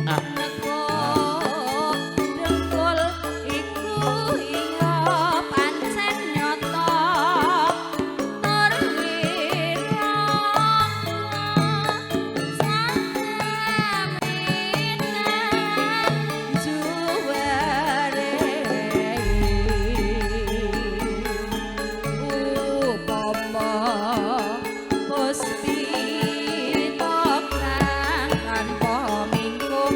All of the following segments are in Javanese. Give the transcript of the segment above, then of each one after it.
Ah. Nekuk dengkul iku iya pancen nyata tur wirangga sajaminan juware upama puspita kang tanpa mingkum.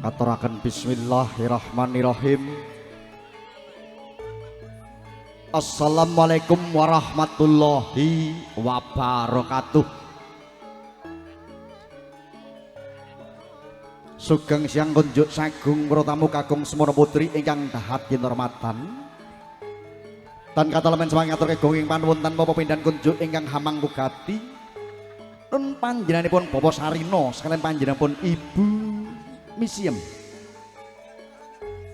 Aturaken bismillahirrahmanirrahim. Assalamualaikum warahmatullahi wabarakatuh. Sugeng siang kunjuk sagung para tamu kakung semono putri ingkang dahat kinurmatan. Tan katalemen semangat ngaturke gonging panuwun tanpa pepindhan kunjuk ingkang hamangku gati. Nun panjenenganipun Bapak Sarino sekalian panjenenganipun Ibu Misiem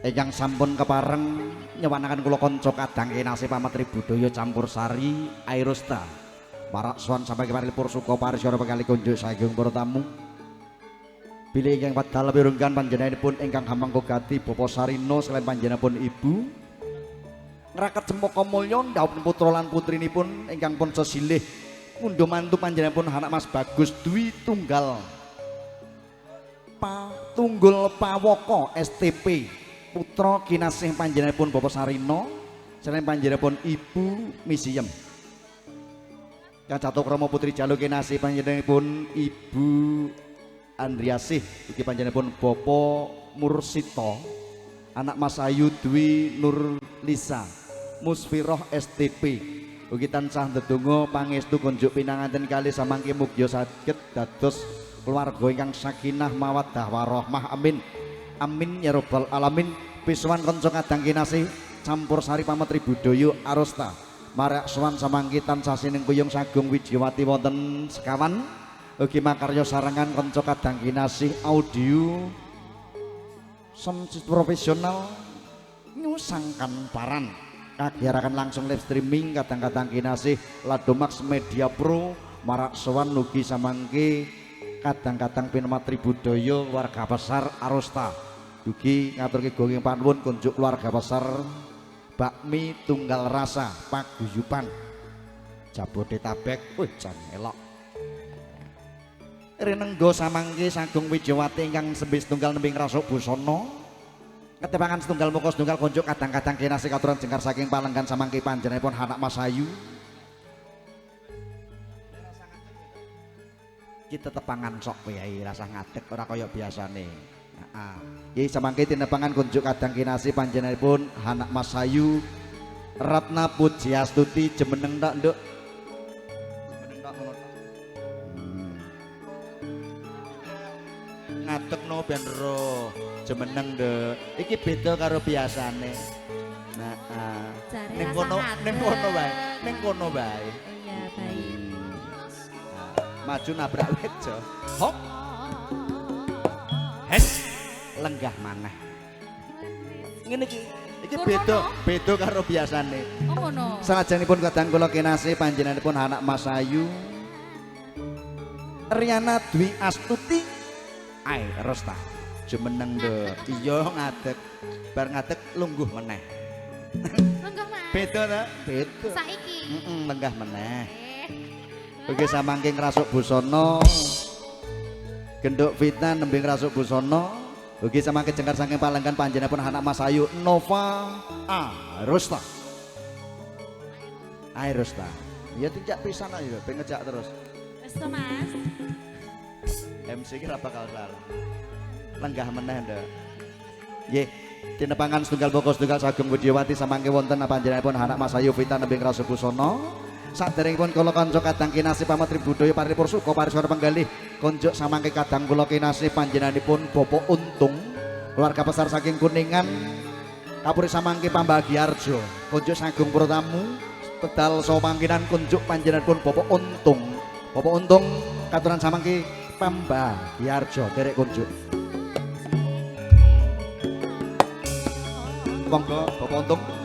ingkang sampun kepareng nyewanaken kula kanca kadang kinasih pametri budaya campur sari Airosta. Marak sowan sampai keparipur suka parisyara pekali kunjuk sagung para tamu. Bilih ingkang padal pirunggan panjenenganipun ingkang hamangku gati Bapak Sarino sekalian panjenenganipun Ibu ngraket cempaka mulya ndhawuh putra lan putrinipun ingkang pun sesilih ngunduh mantu panjenenganipun anak Mas Bagus Dwi Tunggal Tunggul Pawoko STP putra kinasih panjenenganipun Bapak Sarino selain panjenenganipun Ibu Misiem. Kang krama putri jalu kinasih panjenenganipun Ibu Andriasih iki panjenenganipun Bapak Mursito anak Mas Ayu Dwi Nurlisa Musfiroh STP. Ugi tansah ndedonga pangestu kunjuk pinanganten kalih samangke mugia saged dados keluarga ingkang sakinah mawaddah warahmah. Amin amin ya rabbal alamin. Pisuwan kanca kadang kinasih campur sari pametri budaya Arosta. Marak sowan samangke tansah sinengkuyung sagung wijiwati wonten sekawan. Ugi makarya sarengan kanca kadang kinasih audio sound profesional nyusangkan paran kagiaraken langsung live streaming kadang-kadang kinasih Ladomax Media Pro. Marak sowan ugi samangke kadang-kadang pinematri budaya warga besar Arosta. Dugi ngaturke gonging panuwun kunjuk keluarga besar bakmi tunggal rasa paguyuban Jabodetabek. Wih jan elok. Rinenggo samangke sagung wijawati ingkang sembe setunggal nembe ngrasuk busana. Ketepangan setunggal muka setunggal kunjuk kadang-kadang kinasih katuran jengkar saking palenggan samangke panjenenganipun anak Mas Ayu. Kita tepangan sok yai rasah ngadeg ora kaya biasane. Heeh. Yai samangke tinepangan kunjuk kadang kinasih panjenenganipun anak Mas Ayu Ratna Pujiastuti jemeneng tok nduk. Jemeneng tok ngono tok. Ngadegno ben roh jemeneng nduk. Iki beda karo biasane. Heeh. Ning kono ning kono wae, ning kono wae. Iya, baik. Maju nabrak wejo. Hop. Hes, lenggah maneh. Ngene iki. Iki beda, beda karo biasane. Oh ngono. Sanajanipun kadang kula kinasih panjenenganipun anak Mas Ayu Riana Dwi Astuti Ai Rosta. Jumeneng nduk. Iya ngadeg. Bar ngadeg lungguh meneh. Lenggah Mas. Beda ta? Beda. Saiki. Heeh, lenggah meneh. Oke samangke ngrasuk busana. Genduk Fitna nembe ngrasuk busana. Ugi samangke jengkar saking palenggan panjenenganipun anak Mas Ayu Nova Arosta. Arosta. Ya tinjak pisan ayo ben ngejak terus. Wis to Mas. MC ki ora bakal salah. Lenggah meneh nduk. Nggih, tinepangan setunggal boko setunggal sagung Widyawati samangke wonten panjenenganipun anak Mas Ayu Fitna nembe ngrasuk busana. Saderengipun kula kanca kadang kinasih pametri budaya paripur suka pariswana penggalih konjuk samangke kadang kula kinasih panjenenganipun Bapak Untung keluarga besar saking Kuningan kapuri samangke Pambagiarjo konjuk sagung para tamu pedal saha pangginan kunjuk panjenenganipun Bapak Untung. Bapak Untung katuran samangke Pambagiarjo derek kunjuk. Monggo Bapak Untung.